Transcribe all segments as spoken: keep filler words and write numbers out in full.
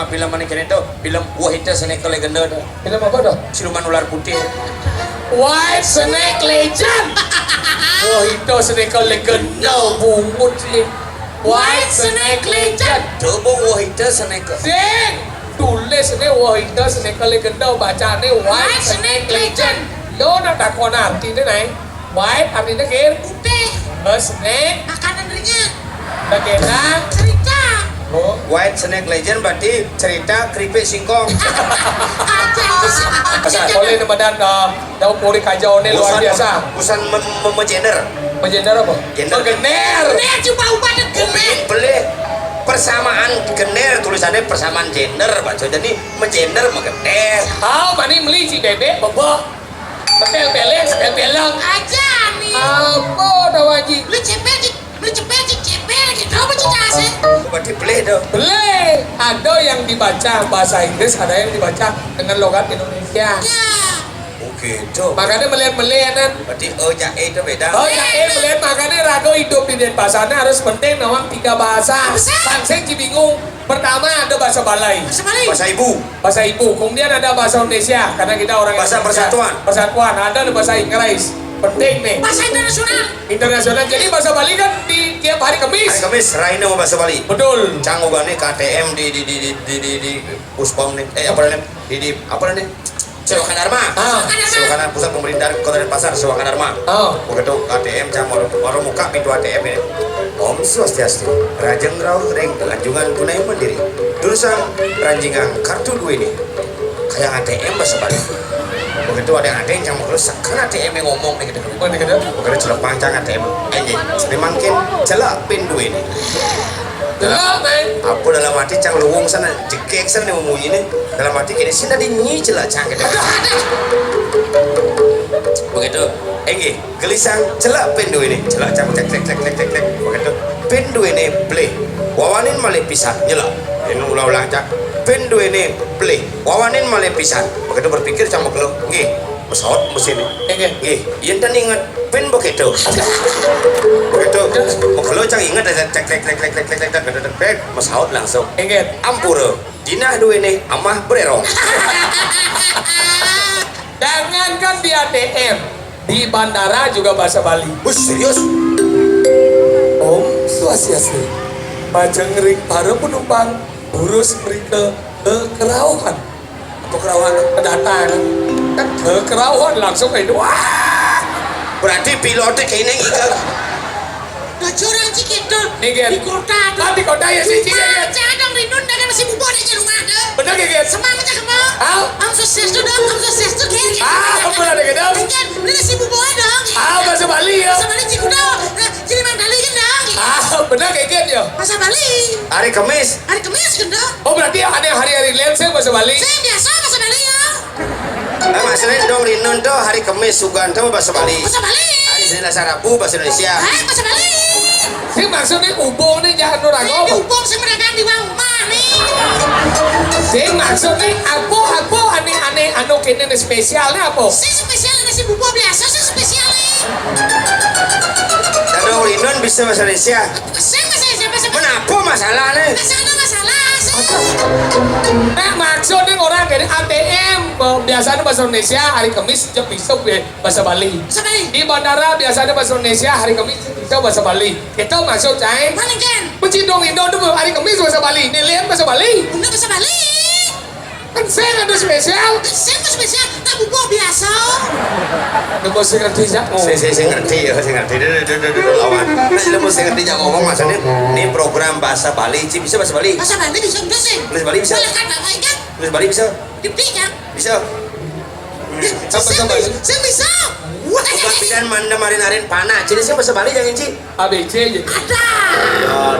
Film mana kira tu? Film Wahita Seneka Legenda tu. Film apa tu? Siluman Ular Putih. White Snake Legend. Wahita Seneka Legenda bungut sih. White Snake Legend. Coba Wahita Seneka. Sing. Tulis ni Wahita Seneka Legenda, bacane White Snake Legend. Yo nak takon artine nai. White artine kir. Putih. Snake. Makanan ringan. Legenda. Cerita. Oh. White Snake Legend berarti cerita keripik singkong. Pasal boleh nama dan uh, daun puri kajau ni luar biasa. Bukan mem- mem- gender. Gender apa? Gender. Gender. Gender, cuba ubah deh, gender. Boleh. Persamaan gender, tulisannya persamaan gender, Pak. Jadi menggender, menggender. Tahu mana beli si bebek, bebek. Betel beleng, betel beleng. Aja nih. Apa dah wajib? Lu cepet, Cik. Lu cepet, Cik. Cepet gitu, apa cerita sih? Berarti boleh dong. Boleh. Ada yang dibaca bahasa Inggris, ada yang dibaca dengan logat Indonesia. Ya. Oh gitu. Makanya melihat-melihat kan. Berarti oh jae itu beda. Oh jae melihat, makanya rago hidup di Denpasar harus penting nawang tiga bahasa. Bahasa. Sangseng ci bingung. Pertama ada bahasa Balai. Bahasa Balai. Bahasa ibu. Bahasa ibu. Kemudian ada bahasa Indonesia karena kita orang bahasa Indonesia. Persatuan. Persatuan. Ada bahasa Inggris. Penting nih. Bahasa internasional. Internasional. Jadi bahasa Bali kan di tiap hari Kamis. Hari Kamis, raine sama bahasa Bali. Betul. Cang ogane K T M di di di di di di, di Puspom nih. Eh apa namanya? Di di apa namanya? Sewa Dharma. Ah. Sewa Dharma, pusat pemerintahan Kota Denpasar, Sewa Dharma. Oh. Begitu A T M cang mau, mau muka pintu A T M ini. Om Swastiastu. Rajeng rauh ring lanjungan tunai mandiri. Durusang ranjingang kartu duwe ini. Kayak A T M bahasa Bali. Begitu ada yang A T M cang mau sekan A T M yang ngomong nih gitu. Oh, nih gitu. Begitu celepang cang A T M. Ayo, memang kin celak pin duwe ini. Delok, Bang. Apa dalam hati cang luwung sana, jegek sana nih munyi nih. Dalam hati kene sing tadi nyi celak cang gitu. Begitu. Enggih, gelisang celak pin duwe ini. Celak cang cek cek cek cek cek cek. Begitu. Pin duwe ini beli. Wawanin malih pisan nyelak. Ini ulang-ulang cang. Pin duwe ini beli. Wawanin malih pisan. Begitu berpikir cang makelo. Nggih. Pesawat mesin. Nggih. Nggih, yen ten inget pin begitu. Begitu. Makelo cang inget cek cek cek cek cek cek cek cek cek cek cek masaut langsung. Nggih. Ampura. Dinah duwene amah bererong. Jangankan di A T M, di bandara juga bahasa Bali. Bus serius. Om Swastiastu. Majeng ring para penumpang, burus mrika kekerauhan. Apa kerauhan? Kedatangan. Kan kekerauhan langsung kayak itu. Wah. Berarti pilotnya kayak ini gitu. Nah, curang sih gitu. Nih, Gen. Di kota tuh. Ah, di kota ya sih, Cik, ya. Jangan dong rindu dengan si bubur di rumah tuh. Bener gak, Gen? Semangatnya kamu. Ah? Om Swastiastu dong, Om Swastiastu, Gen. Ah, bener deh, Gen. Kan, ini si bubur dong. Ah, bahasa Bali ya. Bahasa Bali sih udah. Nah, jadi Mang Dali kan dong. Ah, bener gak, Gen ya? Bahasa Bali. Hari Kamis. Hari Kemis gendong. Oh, berarti ada hari-hari lain saya bahasa Bali. Saya biasa bahasa Bali ya. Eh, maksudnya dong Rinun tuh hari Kemis sugan tuh bahasa Bali. Bahasa Bali. Hari Senin Selasa Rabu bahasa Indonesia. Eh, bahasa Bali. Sing maksudnya ubung nih jangan nurago. Ini ubung sing mereka di rumah nih. Sing maksudnya apa apa aneh-aneh anu kene nih spesialnya apa? Sing spesial nasi bubur biasa sih spesial nih. Dong Rinun bisa bahasa Indonesia. Sing bahasa Indonesia bahasa Bali. Kenapa masalah nih? Bahasa ada masalah sih. Nah, maksudnya orang dari A T M, biasanya bahasa Indonesia hari Kamis jam bisa bahasa Bali. Bahasa Bali. Di bandara biasanya bahasa Indonesia hari Kamis bisa bahasa Bali. Itu maksud saya. Mana kan? Peci dong Indo tuh hari Kamis bahasa Bali. Nih lihat bahasa Bali. Bunda bahasa Bali. Kan saya ada spesial. Saya nggak spesial. Tak bubuh biasa. Nggak mau saya ngerti ya. Oh. Saya, saya, saya ngerti ya, saya ngerti. Dulu, dulu, dulu, dulu, lawan. Nah, jadi mau saya ngerti ya ngomong maksudnya. Ini program bahasa Bali, Ci, bisa bahasa Bali? Bahasa Bali bisa, bisa sih. Bahasa Bali bisa? Boleh kan, Bapak, kan? Bahasa Bali bisa? Dipti kan? Bisa. Sama, sama. Saya bisa. Wah. Bukan pidan manda marin-arin panah. Jadi saya bahasa Bali jangan, Ci. A B C aja. Ada.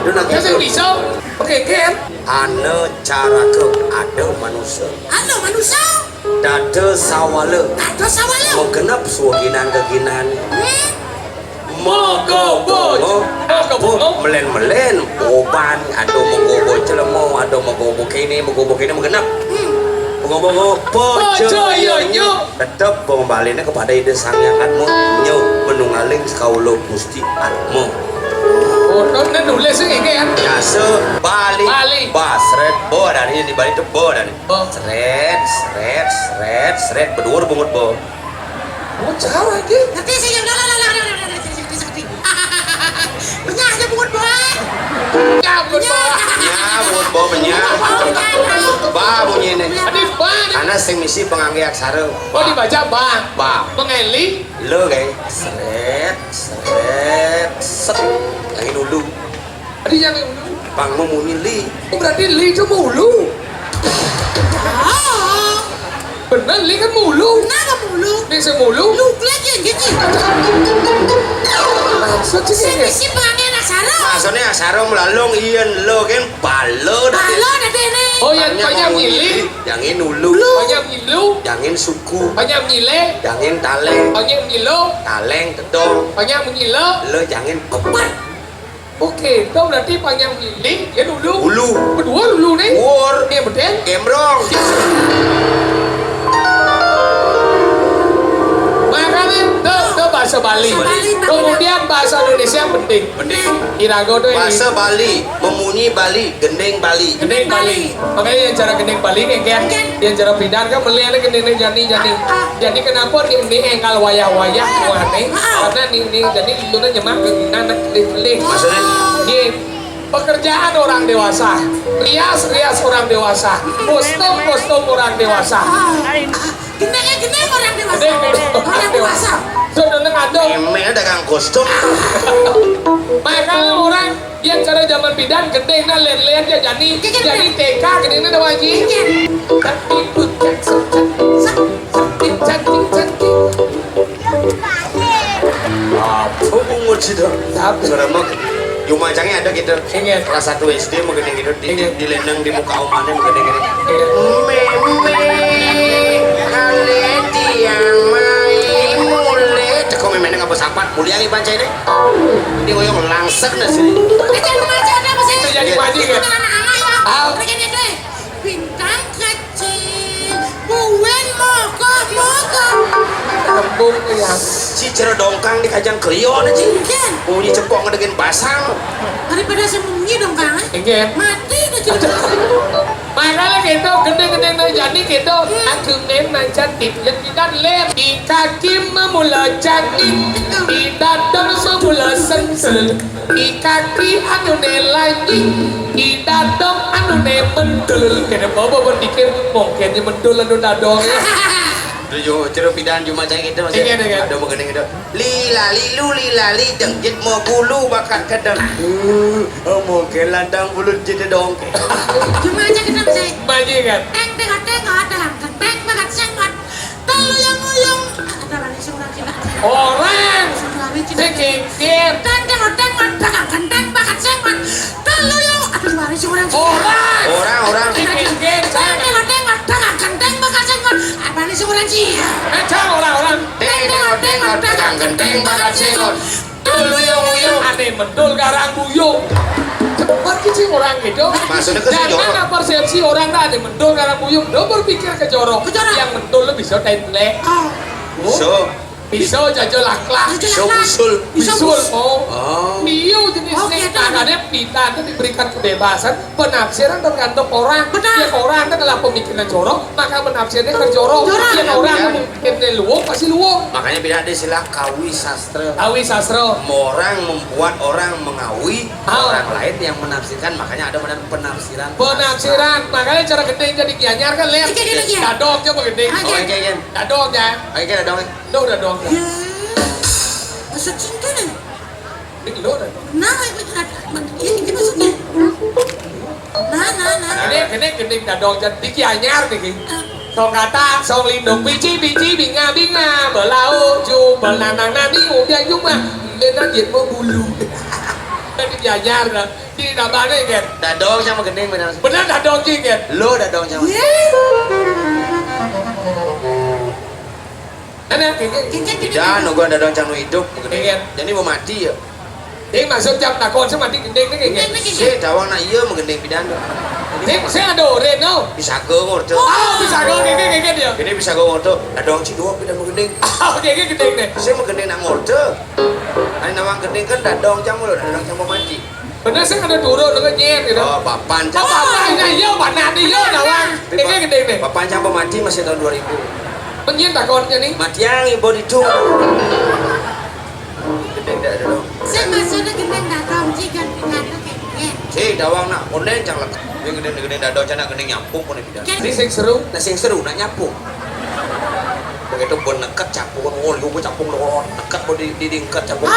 Aduh, nanti. Saya bisa. Oke, kan? Ana caraka ada manusa. Ada manusa. Dada sawala. Dada sawala. Magenep swaginan geginan. Hmm. Magobo. Oh. Magobo. Melen-melen, oban, ada magobo celemo, ada magobo kene, magobo kene, magenep. Hmm. Magobo, magobo, pacaya. Pacaya. Tetep pembalinnya kepada Ida Sang Hyang Atma, nyau menunggaling kaula Gusti Atma. Kon nulis sing iki ya. Biasa Bali. Bali. Ba, sret, ba, adané di Bali to ba, adané. Ba. Sret, sret, sret, sret, berdua bungut ba. Oh, jauh iki. Ngerti sih, ya, udah, udah, udah, udah, udah, udah, udah, udah, udah. Punya aja bungut ba. Ya, bungut ba. Ya, bungut ba, punya. Oh, punya, ya. Ba bunyiné. Tadi ba. Karena sing misi penganggé aksara. Oh, dibaca ba. Ba. Mengeli. Lo, guys. Sret, sret, set. Yang ini dulu. Tadi yang ini dulu. Bang mau bunyi li. Oh, berarti li itu mulu. Bener, li kan mulu. Kenapa mulu? Ini sing mulu. Lu lagi yang gini. Maksud sih sing ini. Isi pelangnya aksara. Maksudnya aksara melalung, iya, lo kan balo tadi. Balo tadi ini. Oh, yang banyak milih. Yang ini dulu. Banyak milu. Yang ini suku. Banyak milih. Yang ini taleng. Banyak milu. Taleng, tedong. Banyak milu. Lo yang ini kepet. Oke, itu berarti panjang lili, ya dulu. Dulu. Kedua dulu nih. Wur. Yang penting. Gembrong. Makanya itu, itu bahasa Bali. Bahasa Bali. Kemudian bahasa Indonesia penting. Penting. Irago tuh. Bahasa Bali, memunyi Bali, gending Bali. Gending Bali. Makanya yang cara gending Bali nih, kan? Kan? Yang cara pidan kan melihatnya gendingnya jani-jani. Ah, ah. Jadi kenapa nih, nih enggal wayah-wayah, ah, wah nih? Ah, ah. Karena nih, nih, jadi itu nyemak ke gina, nah, lih-lih. Maksudnya? Nih, pekerjaan orang dewasa, rias-rias orang dewasa, kostum-kostum orang dewasa. Ah, ah. Gendingnya gending orang dewasa. Gending, gending. Orang dewasa. Sudah neng ada. Emel dagang kostum. Makanya orang yang cara zaman pidan gendingnya len-len aja jani. Gending. Jadi T K gendingnya ada wajib. Gending. Cantik, cantik, cantik, cantik, cantik. Apa bungut sih dong? Tapi suara mah cuma cangnya ada gitu. Ingat. Kelas satu S D mah gini gitu di, di, di lendang di muka omané mah gini gitu. Ingat. Mémé, kalé tiang mai mulé. Cek kok méméné ngapa sapat? Mulia iban cai deh. Ini ngoyong langsek dah sini. Itu jadi majikan. Ah. Bintang kecil, buin mogoh-mogoh. Tembung ya. Si jero dongkang di kajang klion aja. Iya. Bunyi cepok ngedegin basang. Daripada sembunyi dongkang, eh. Iya. Mati udah gitu. Makanya gitu, gede-gede nih jadi gitu. Hmm. Aku nih mancan tip yang kita ler. Di kaki memula cantik, di dadang memula sentul. Di kaki anuné lanjing, di dadong anuné mendul. Kéné bawa berpikir, mungkin mendul anu dadong ya. Tujuh, jero pidan cuma cai gitu, maksudnya. Iya, iya. Ada mengene gitu. Lila lilu lila lideng, jit mau bulu bakat kedeng. Uh, mungkin lantang bulu jit dongké. Cuma aja kita bisa. Majikan. Teng teng teng, ada teng teng bakat sengot. Telu yang nguyung. Ada mana sih orang sih, Pak? Orang. Sing kikir. Tenteng, tenteng, tenteng, tenteng, bakat sengot. Telu yang, aduh, mana sih orang sih? Orang. Orang, orang. Sing kikir. Tenteng, tenteng, tenteng, tenteng, bakat sengot. Apa nih sih orang sih? Éh, cang orang, orang. Tenteng, tenteng, tenteng, tenteng, bakat sengot. Dulu yang uyuh. Ané mendul garang buyung. Cepet ki sing orang gitu. Maksudnya ke si jorok. Jangan persepsi orang dah ané mendul garang buyung. Dia berpikir ke jorok. Ke jorok. Yang mendul lu bisa tentlek. Ah. Oh. Bisa. Bisa jaja laklak. Bisa laklak. Bisa usul. Bisa usul. Oh. Oh. Dia jenisnya. Oke, itu. Makanya kita itu diberikan kebebasan. Penafsiran tergantung orang. Benar. Ya, orang kan adalah pemikiran jorok, maka penafsirnya kan jorok. Jorok. Ya, orang yang memikirnya luwung, pasti luwung. Makanya beda ada istilah kawi sastra. Kawi sastra. Orang membuat orang mengawi, ah, orang lain yang menafsirkan, makanya ada model penafsiran. Penafsiran. Makanya cara gending jadi Gianyar kan, lihat. Iya, iya, iya. Dadong coba gending. Ah, iya. Oh, iya, iya. Dadong ya. Oh, iya, dadong. Lo dadong ya. Iya. Maksud cinta nih. Nah, ini maksudnya. Nah, nah, nah. Ini, ini gending dadong jan di Gianyar niki. Ah. Song kata, song lindung, biji, biji, binga, binga, belau, ju, belanang, nani, ubian, juma, lena, jit, mau bulu. Kan di Gianyar, nah. Di tambahnya, kan? Dadong sama gending, benar. Benar, dadong, kan? Lo dadong sama. Iya. Ada, kan? Jangan, gua dadong cang nu hidup, mungkin. Iya. Jadi mau mati ya. Ding maksud jam takon sih mati gending nih, kan? Gending nih, kan? Sih, tawang nak iya menggending pidan tuh. Jadi Sing, sing ada urip no. Bisa ke ngorte. Oh, bisa ke, nggih, nggih, nggih, ya. Ini bisa ke ngorte. Ada orang Cidua pindah menggending. Oh, nggih, nggih, gending nih. Sing menggending nak ngorte. Ini nama gending kan dadong jam lo, dadong jam mati. Bener sih ada turun dengan nyet gitu. Oh, papan jam. Oh, papan, nah, iya, papan, iya, nawang. Ini gending nih. Papan jam mati masih tahun dua ribu. Penyen takonnya nih. Mati yang ibu itu. Gending dak ada dong. Sing maksudnya gending datang, jika pindah ke gending. Si dawang nak konen cang lekat. Ini gending, gending dado cang nak gending nyampung konen pindah. Ini sing seru. Nah, sing seru nak nyampung. Begitu bon neket capung, oh, lu gua capung dong, neket bon di, di, di neket capung.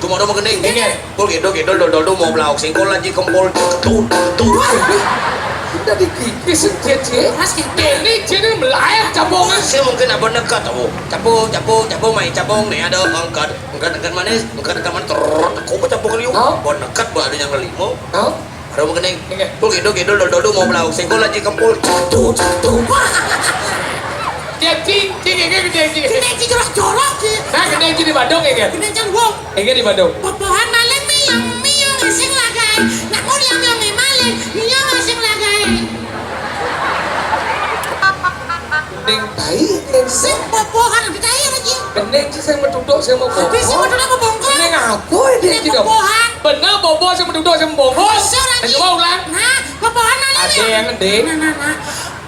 Cuma dong gending. Iya. Kul gitu, gitu, dol, dol, dol, mau belauk singkol lagi kempol. Tuh, tuh. Udah dikikis, cie, cie. Mas, gitu. Ini, cie, ini melayang capung. Sing mungkin apa neket, oh. Capung, capung, capung, main capung nih, ada angkat. Engkan, engkan manis, engkan, engkan manis, terrrr, kok pecah pokok liu? Hah? Bon neket ba ada yang limo. Hah? Ada mau kening. Iya. Tuh gitu, gitu, dol, dol, dol, mau belauk, singkol lagi kempul. Tuh, tuh, tuh. Dia cing, cing, ini gede cing. Gede cing jorok-jorok cing. Nah, gede cing di Badung ya, kan? Gede cing wong. Ini di Badung. Popohan maling miong, miong sing lagai. Nak mau dia miong maling, miong sing lagai. Ning tai, ning sing popohan, ning tai lagi. Bening sih sing metuduk sing mau bongkol. Tapi sing metuduk mau bongkol. Ning apa ini? Ning kita popohan. Bener popohan sing metuduk sing mau bongkol. Sing lagi. Ayo ulang. Nah, popohan maling. Ada yang gede. Nah, nah, nah.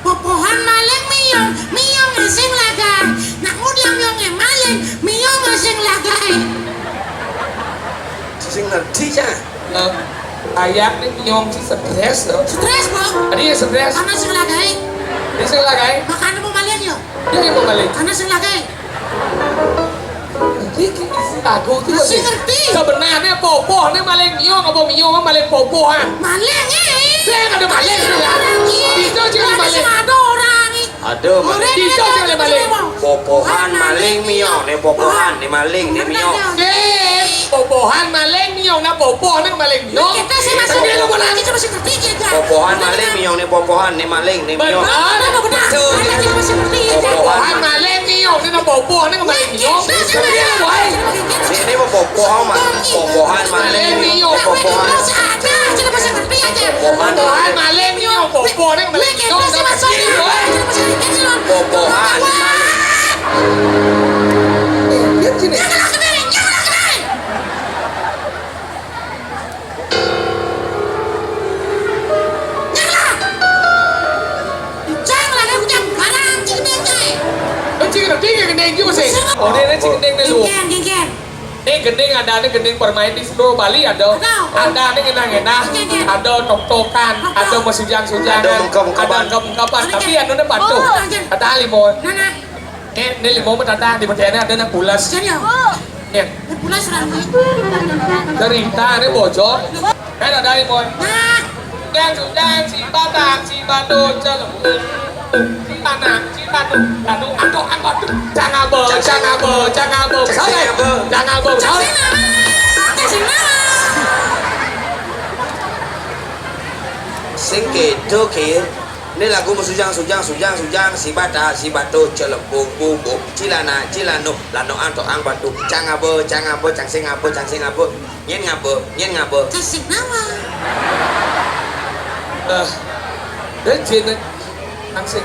Popohan maling miong, miong sing lagai. Nak muda miong maling, miong sing lagai. Sing ngerti ya. Eh, kayak nih nyong si stres loh. Stres, Bang. Tadi ya stres. Karena sing lagai. Ini sing lagai. Makanya mau balik ya. Dia yang mau balik. Karena sing lagai. Jadi isi lagu itu masih ngerti. Sebenarnya popoh nih maling nyong apa miong maling popohan. Maling eh. Dia yang ada maling. Itu juga maling. Ada orang. Ada maling. Bisa sing maling. Popohan maling miong, nih popohan, nih maling, nih miong. Sing, popohan maling miong, nah popoh nih maling miong. Kita sih masih. Popohan maling miong, nih popohan, nih maling, nih miong. Benar. Betul. Popohan maling miong, nih nah popoh nih maling miong. Ini mau popohan, popohan maling miong, popohan. Ada, kita masih ngerti aja. Popohan maling miong, popoh nih maling miong. Popohan. Cing gending juga sih. Oh, dia cing gending dulu. Genggen, genggen. Ini gending ada, ini gending permain di seluruh Bali ada. Ada. Ada ini ngenah-ngenah, ada tok-tokan, ada mesujang-sujangan, ada mengkap-mengkapan. Ada mengkap-mengkapan. Tapi anu ini patuh. Oh, ada. Kata limo. Nah, nah. Eh, ini limo mah tata di bedene ada nang pulas. Jadi ya. Ya. Ini pulas orang ini. Cerita ini bocor. Kan ada limo. Nah. Dan sudah si Batak, si Batu, celem. Tanah, si Batu, Batu, aduh, aduh. Jangan bo, jangan bo, jangan bo. Jangan bo. Sing gitu, Kir. Ini lagu mesujang, sujang, sujang, sujang, si bata, si batu, celempung, bumbu, cilana, cilanu, lano, anto, ang, batu, cang aba, cang aba, cang sing aba, cang sing aba, nyen ngaba, nyen ngaba. Cang sing nawa. Eh, dia jenis cang sing.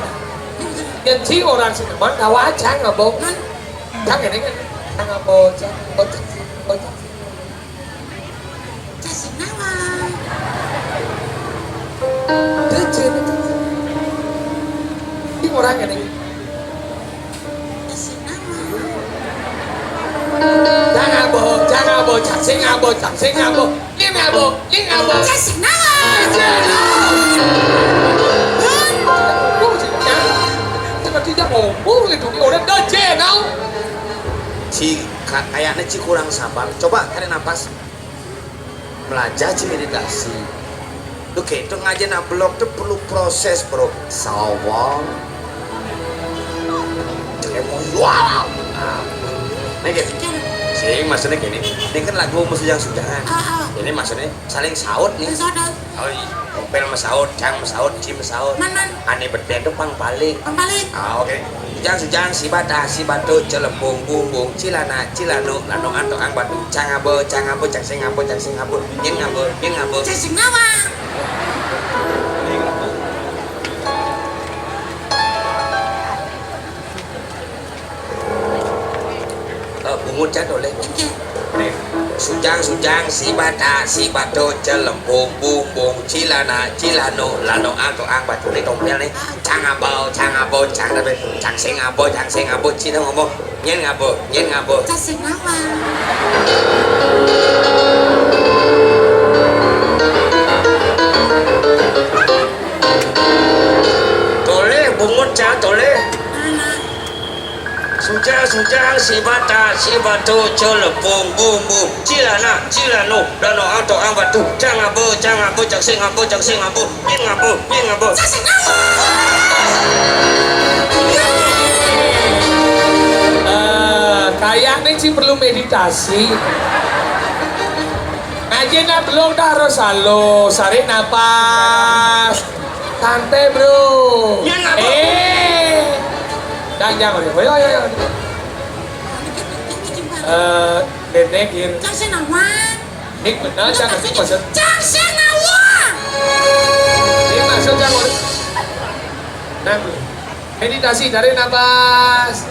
Yang ci orang sing nawa, nawa cang aba. Cang ini kan, cang aba, cang aba, cang sing aba, cang sing. Cacing nawang. Cacing. Ini orang ini. Cacing nawang. Jangan bo, jangan bo, cacing abo, cacing abo. Ini abo, ini abo. Cacing nawang. Cacing nawang. Seperti dia ngomong itu, orang dah jenau. Ci, ka-, kayaknya Ci kurang sabar. Coba tarik napas. Belajar ci meditasi. Tuh kayak itu ngaji nak blog tuh perlu proses, bro. Sabar. Emosional. Nah, ini gini. Sing, maksudnya gini. Ini kan lagu mesujang-sujangan. Ah, ah. Ini maksudnya saling saut nih. Saling saut. Oh iya. Opel mesaut, Cang mesaut, Ci mesaut. Man, man. Ane berdua tuh pang balik. Pang balik. Ah, oke. Sujang, sujang, si bata, si batu, celembung, bumbung, cilana, cilanu, lanu, anto, ang, batu, cang, aba, cang, aba, cang, sing, aba, cang, sing, aba, nyeng, aba, nyeng, aba. Cang, sing, nawa. Ngucap oleh. Sujang, sujang, si bata, si bato, celempung, bung, bung, cilana, cilano, lano, ang, to, ang, batu, ni, tompel, ni. Cang abo, cang abo, cang abo, cang sing abo, cang sing abo, cina ngomong, nyen ngabo, nyen ngabo. Cang sing ngawang. Toleh, bungut, cang, toleh. Mana? Sujang, sujang, si bata, si bato, celempung, bung, bung, cilana, cilano, dano, ang, to, ang, batu, cang abo, cang abo, cang sing abo, cang sing abo, nyen ngabo, nyen ngabo. Cang sing ngawang. Eh, kayaknya sih perlu meditasi. Ngaji nak belum dah harus halus, tarik napas. Santai, bro. Iya, nggak, bro. Eh. Jangan, jangan. Ayo, ayo, ayo. Eh, nenek, ya. Cang sing ngawang. Nik benar, cang, maksud, maksud. Cang sing ngawang. Nik maksud, cang, maksud. Nah, bro. Meditasi, tarik napas.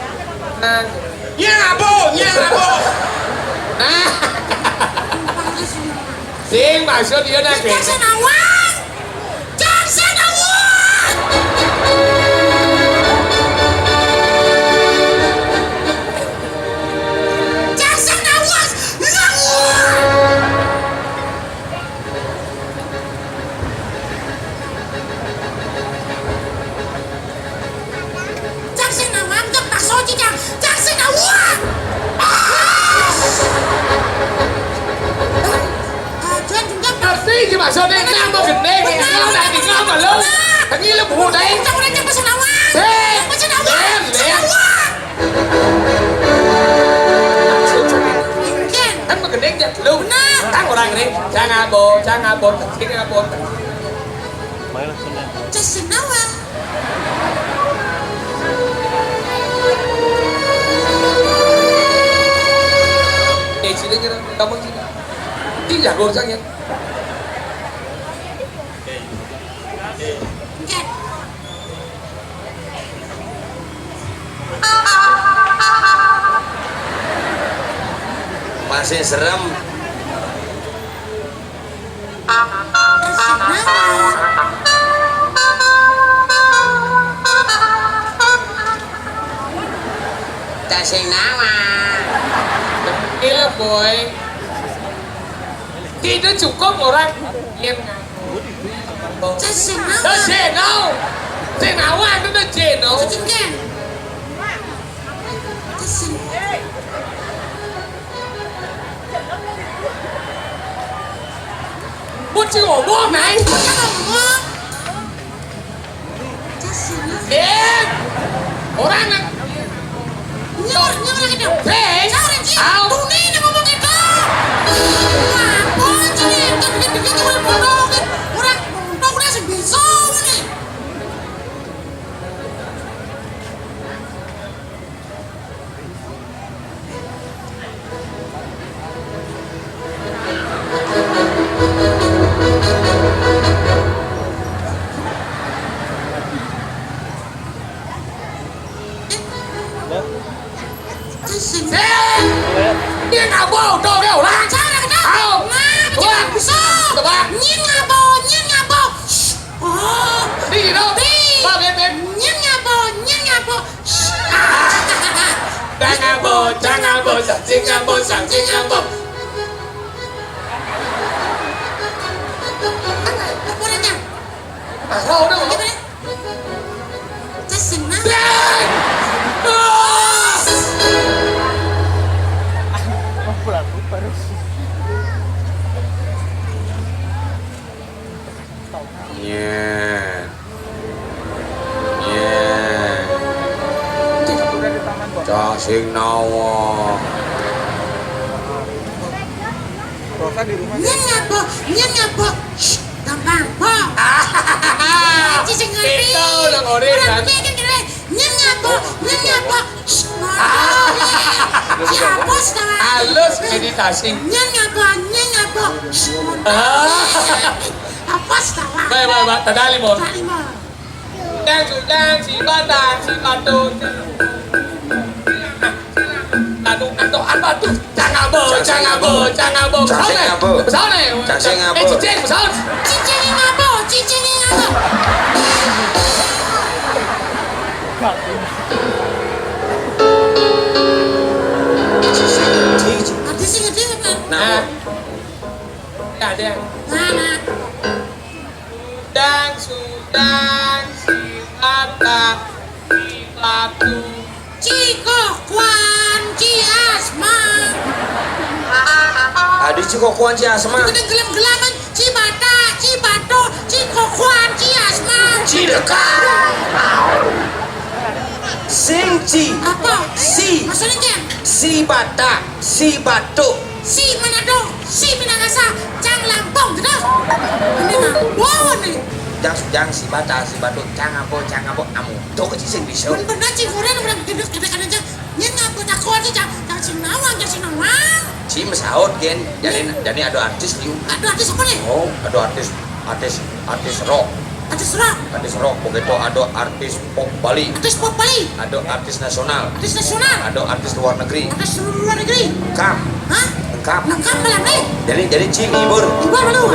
Nah. Nyabo, nyabo. Nah. Sing maksud dia nak. Cang sing ngawang. Cang sing ngawang. Cang sing ngawang. Ngawang. Cang sing ngawang, cang pakso ci, cang. Cang sing ngawang. Ah! Ah, Jon, Jon, Jon. Pasti ci maksudnya, nang mau gede, benar, nang mau benar, nanti benar, ngapa lo? Benar. Ini lo buku deh. Cang udah, cang sing ngawang. Eh, cang sing ngawang. Eh, cang sing ngawang. Kan begending ya, lu. Benar. Kan orang ini, jangan abo, jangan abo, jangan abo. Cang sing ngawang. Eh, sini kira kamu sini. Tidak, gua usah ya. Masih serem. Cang sing ngawang. Gila, boy. Itu cukup orang. Cang sing ngawang. Cang sing ngawang. Cang sing ngawang itu cang sing ngawang. Cang sing. Bố chưa ngomong này. Bố chưa ngomong. Nih, orang nak. Nyur, nyur lagi dong. Hei. Sorry, Ji. Au. Tuh nih, dia ngomong gitu. Wah, bocil nih, kan dia bikin cuma bodoh, kan. Orang bodoh udah sebiso nih. Sing. Dia nggak bodoh, dia orang. Cara kenapa? Au. Nah, wah. Bisa. Coba. Nying ngabo, nying ngabo. Oh. Di, di. Di. Ba, beb, beb. Nying ngabo, nying ngabo. Cang abo, cang abo, cang sing abo, cang sing abo. Apa namanya? Ah, udah, udah. Gimana? Cang sing ngawang. Sing! Ah! Nyén. Nyén. Cang sing ngawang. Nyén ngabo, nyén ngabo. Shh, gampang, Bo. Ngaji sing ngerti. Itu udah ngorek, kan? Orang kayak gini, nyén ngabo, nyén ngabo. Shh, ngorek. Siapa, saudara? Halus meditasi. Nyén ngabo, nyén ngabo. Shh, ngorek. Ah. Apa, saudara? Baik, baik, baik. Tadalimo. Tadalimo. Sujang, sujang, si bata, si bato, si anu, atau apa Aduh, cang abo, cang abo, cang abo. Cang sing abo. Pesawat nih. Cang sing abo. Eh, cicing, pesawat. Cicing abo, cicing abo. Artis sing gedé apa? Nah, ada. Mana? Sudang, sudang, si bata, si batu. Ci kokoan, ci asma. Adi ci kokoan, ci asma. Gedé gelem-geleman, ci bata, ci batu, ci kokoan, ci asma. Ci dekat. Sing ci. Apa? Si. Maksudnya, Cang? Si bata, si batu. Si Manado, si Minahasa, cang Lampung gitu. Ini mah, wow nih. Jang, jang, si bata, si batu, cang apa, cang apa, amu. Tuh kecil sing bisa. Mun bener cing urang, urang gedé-gedé kan aja. Nyén ngapa takon sih, cang, cang sing nawang, cang sing nawang. Ci mesaut, Gen. Jadi, jadi ada artis liu. Ada artis apa nih? Oh, ada artis, artis, artis rock. Artis rock. Artis rock, begitu ada artis pop Bali. Artis pop Bali. Ada artis nasional. Artis nasional. Ada artis luar negeri. Artis luar negeri. Lengkap. Hah? Lengkap. Lengkap malah nih. Jadi, jadi cing hibur. Hibur malu.